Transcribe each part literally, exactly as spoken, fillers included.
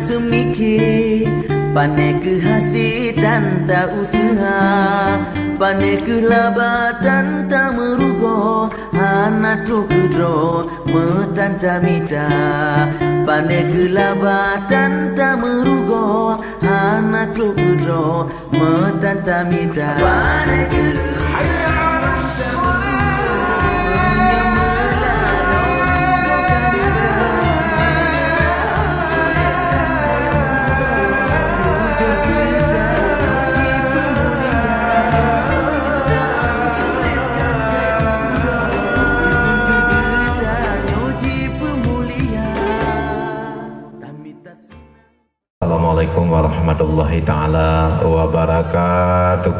Seumike, pane kheueh hase tan ta-useuha, pane kheueh laba tan tameurugoe, hana troh keudroe meutan tamita. Pane kheueh laba tan tameurugoe, hana troh keudroe meutan tamita. Pane kheueh Assalamualaikum warahmatullahi taala wabarakatuh.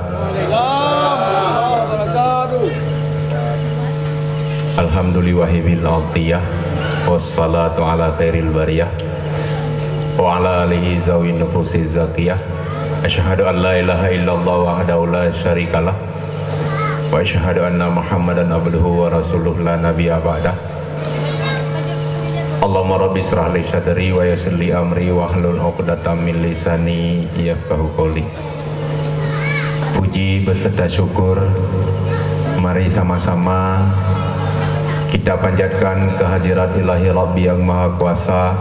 Alhamdulillahi bil atiyah, wassalatu ala khairil bariyah, wa ala alihi zawi nufusiz zakiyah. Asyhadu an la ilaha illallah wahdahu la syarikalah, wa asyhadu anna Muhammadan abduhu wa rasuluh la nabiyya ba'dah. Allahumma rabbi israh li sadri wa yassir li amri wahlul 'uqdatam min lisani yafqahu qawli. Puji beserta syukur mari sama-sama kita panjatkan kehadirat Ilahi Rabbi yang Maha Kuasa.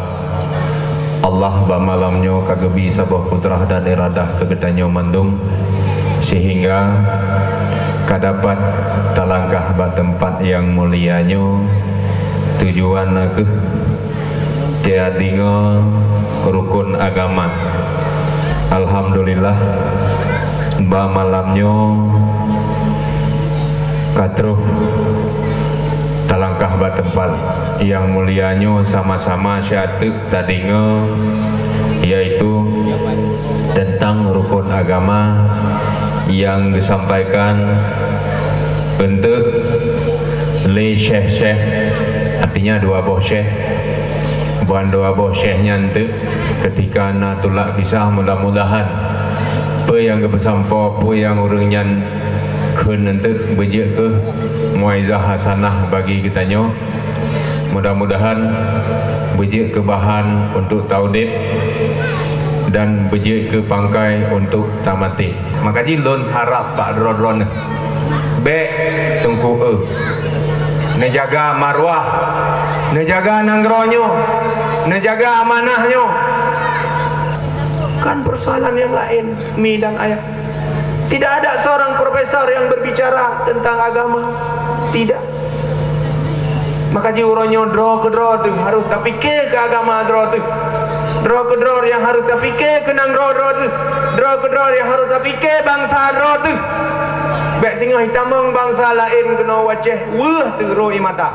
Allah bak malam nyoe ka geubri saboh kudrah dan iradah keu geutanyoe mandum, sehingga ka dapat talangkah bak teumpat nyang mulia nyoe. Tujuan na kheueh teudeungoe rukon agama. Alhamdulillah, bak malam nyoe ka troh talangkah bak teumpat nyang mulia nyoe sama-sama siat teuk tadeungoe, yaitu teuntang rukon agama nyang geusampaikan eunteuk lé syekh-syekh, artinya dua boh syekh. Ban dua boh syekh nyan teuk, keutika na tulak kisah, mudah-mudahan peue nyang geupeusampoe, peue nyang ureuëng nyan kheun eunteuk beujeuet keu muaizah hasanah bagi geutanyoe. Mudah-mudahan beujeuet keu bahan untuk taudeb dan beujeuet keu pangkai untuk tamaté. Maka jih lôn harab bak droe-droe neuh, bék teungku eu, neujaga marwah, neujaga nanggroe nyoe, neujaga amanah nyoe. Kan persoalan nyang laén, mi dan ayah. Tidak ada seorang profesor yang berbicara tentang agama. Tidak. Maka jih uroe nyoe droe keudroe teuh harôh tapike keu agama droe teuh. Droe keudroe nyang harôh tapike keu nanggroe droe teuh. Droe keudroe nyang harôh tapike bansa droe teuh. Bék singoh jitamong bansa laén keunoe wacéh weueh teuh rhot ie mata.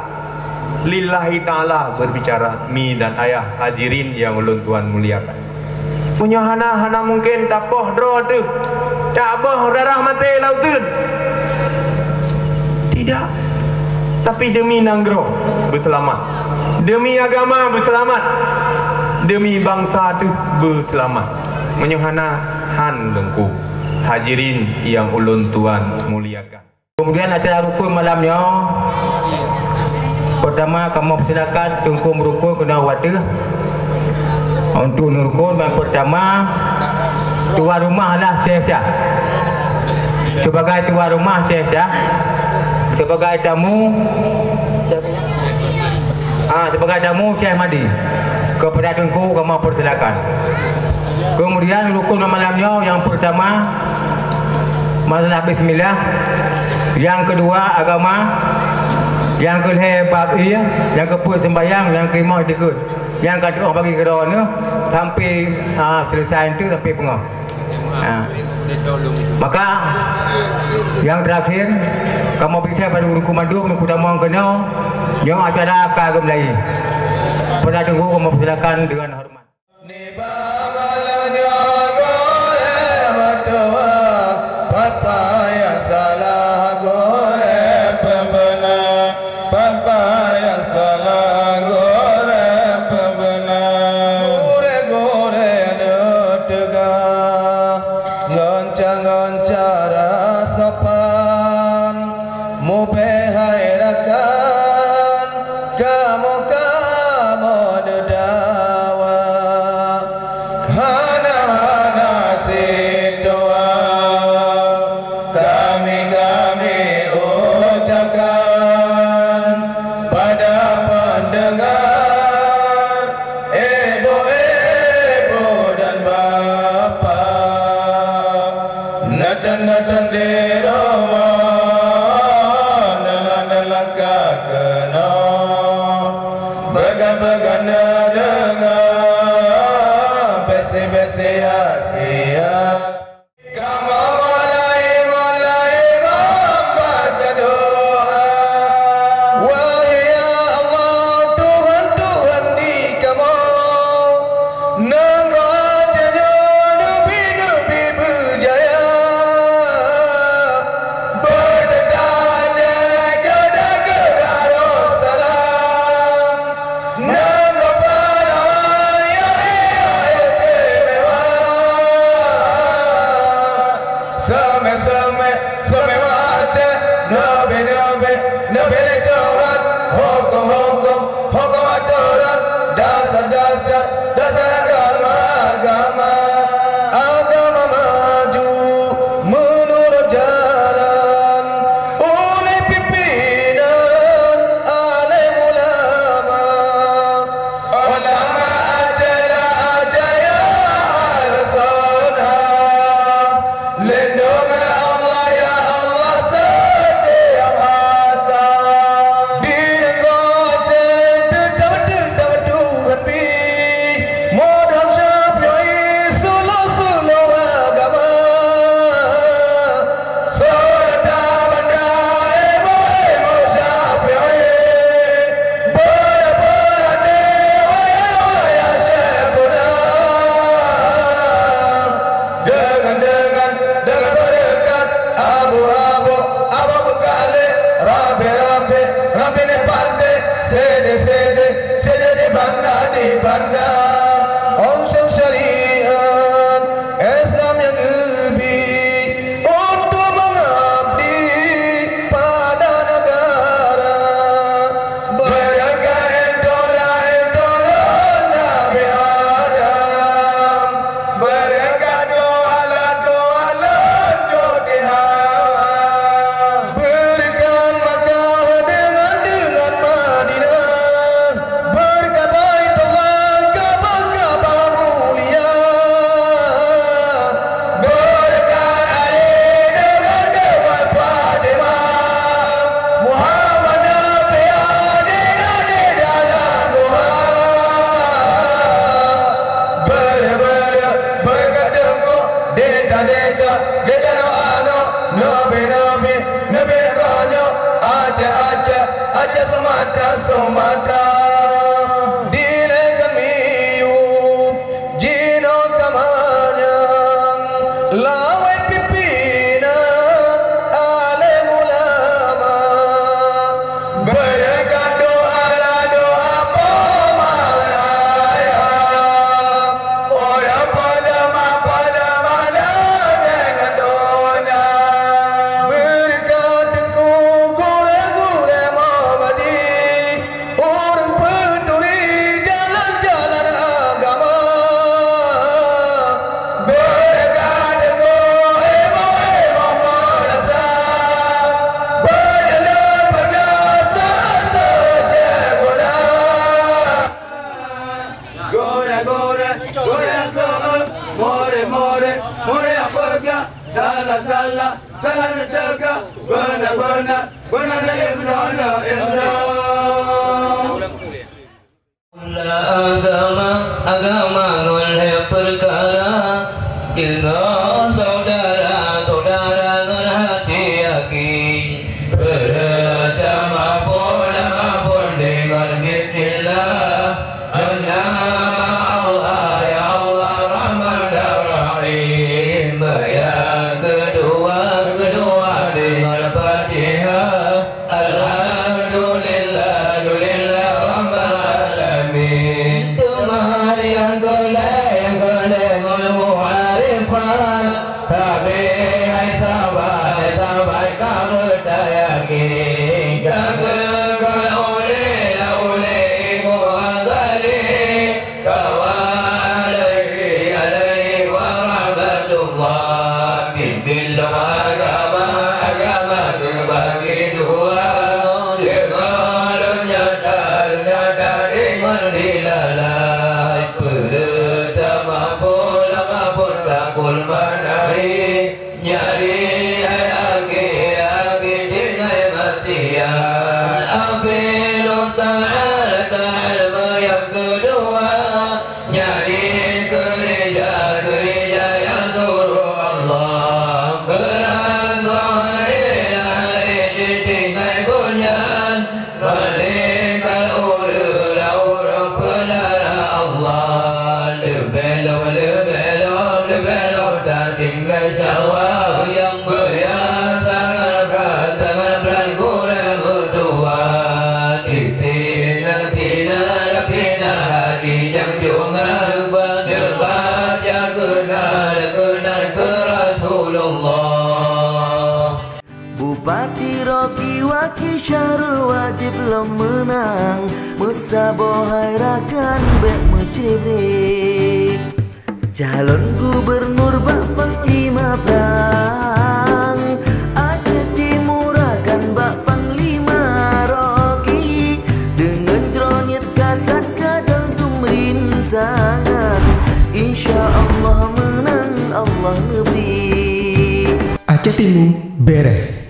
Lillahi ta'ala berbicara, mi dan ayah hadirin yang ulôn tuan muliakan. Meunyoe hana, hana mungken tapoh droe teuh, taboh darah maté lam uteuen. Tidak. Tapi demi nanggroe beuseulamat, demi agama beuseulamat, demi bansa teuh beuseulamat. Meunyoe hana, han teungku. Hadirin yang ulôn tuan muliakan. Kemudian acara rukun malam nyoe, pertama kamoe persilakan teungku meurukun keunoe u ateueh. Untuk meurukun, yang pertama, tuan rumah lah Syekh Syah. Sebagai tuan rumah Syekh Syah, sebagai tamu, ah, sebagai tamu Syekh Mahdi. Kepada teungku kamoe persilakan. Kemudian rukun malam nyoe yang pertama, masalah bismillah, yang kedua agama, yang kelhèe bab ie, yang keupeuet sembahyang, yang kelima zikir. Yang ka tu'oh bagi keudroe neuh sampai, ah, selesai tu sampai peungoh. Ah. Maka yang terakhir, kamoe bri pada guru komando, guru tamong keunoe, nyoe acara ka geumulai. Pada teungku kamoe persilakan dengan hormat. Nibak malam nyoe gurèe meutuah, peue-peue nyang salah gurèe peubeuna, peue-peue nyang salah gurèe peubeuna. Gurèe-gurèe neuteugah ngon ca-, ngon cara sopan, mubèk hai rakan, kamoe-kamoe neudawa. Sia-sia. Kamoe mulai-mulai membaca doa. Wahai ya Allah, Tuhan-Tuhan di kamoe, nanggroe raja nyoe neubi-neubi beujaya. Beuteuka até keuda-keuda Darussalam. Nanggroe Palawan nyang istimewa. Seumé-seumé, seumé Aceh, neubi-neubi, neubi lé Tuhan, huköm-huköm, huköm atoran, dasar-dasar, dasar agama-agama. Agama maju meunurot jalan ulèe pimpinan alim ulama. Ulama Aceh la ajaran Ahlussunnah. Lindungan Allah, ya Allah, setiap masa. Di nanggroe Aceh teutab-teutab Tuhan pih, madhab Syafi'i, suluh-suluh agama. Seureuta banda ilmu-ilmu Syafi'i, beureupat-reupat wayang-wayang Syekhuna. Deungon, deungon, deungon beureukat Abu-Abu, Abu Muthalib, Rabi-Rabi, Rabi Neh Panté, Sidi-Sidi, Sidi di Banda, di Banda. Ôn syang syariat Islam nyang geubi untuk meungabdi pada negara. Beureukat intola-intola Nabi Adam. Beureukat doa lôn, doa lôn cut di Hawa. Beureukat Makkah deungon, deungon Madinah. Beureukat Baitullah, Ka'bah, Ka'bah mulia. Beureukat Ali deungon, deungon Fatimah. Muhammad Nabi Adinani dalam Tuhan. Beureukat, beureukat teungku, dita-dita, dita nyoe, nyoe, neubi-neubi, neubi nanggroe nyoe, Aceh-Aceh, Aceh Sumatra, Sumatra. Dilèe kon miyueb jinoe ka manyang, lawét pimpinan alim ulama. Beureukat doa la doa poma raya. Ureueng peuleueh, peuleueh mandum ngon donya. Beureukat teungku gurèe-gurèe Muhammadiyah. Ureueng peuturi jalan-jalan agama. Beureukat teungku ilmu-ilmu madrasah. Beureukat peugah seuhat-seuhat Syekhuna. Gurèe-gurèe, gurèe seuôt, murit-murit, murit peugah, salah-salah, salah neuteuka, beuna-beuna, beuna na imrana, imrana. Agama, agama ngon lhèe peukara, deungoe syedara-syedara ngon hati yakin. Peurtama pola mabon deungon bismillah. Ngon nama Allah, ya Allah, Rahman dan Rahim. Nyang keudua, keudua deungon Fatihah. Alhamdulillah, alhamdulillah, Rabbil Alamin. Teuma nyang keulhèe, nyang keulhèe ngon ma'rifat. Tapi hai sahabat, hai sahabat, kamoe tayakin. Ka geukheun ulèe, ulèe Imam Ghazali. Kawa alaihi, alaihi wa rahmatullah. Pimpin lôn agama, agama teubagi dua. Deungon lôn nyata, nyata deungon dilalai. Peurtama pola mabon takul manahi. Nyang di hai akhé, akhé tinggai maté. Akhé lôn ta'al, ta'al nyang keudua. Nyang di keureuja, Waki-waki Syahrul wajéb lom meunang, meusaboh hai rakan bék meucré-bré. Calon gubernur bak panglima prang, Aceh Timur akan bak panglima Rocky. Deungon droe niet kasat gadang peumerintahan, insya Allah meunang Allah neubri. Aceh Timu bereh.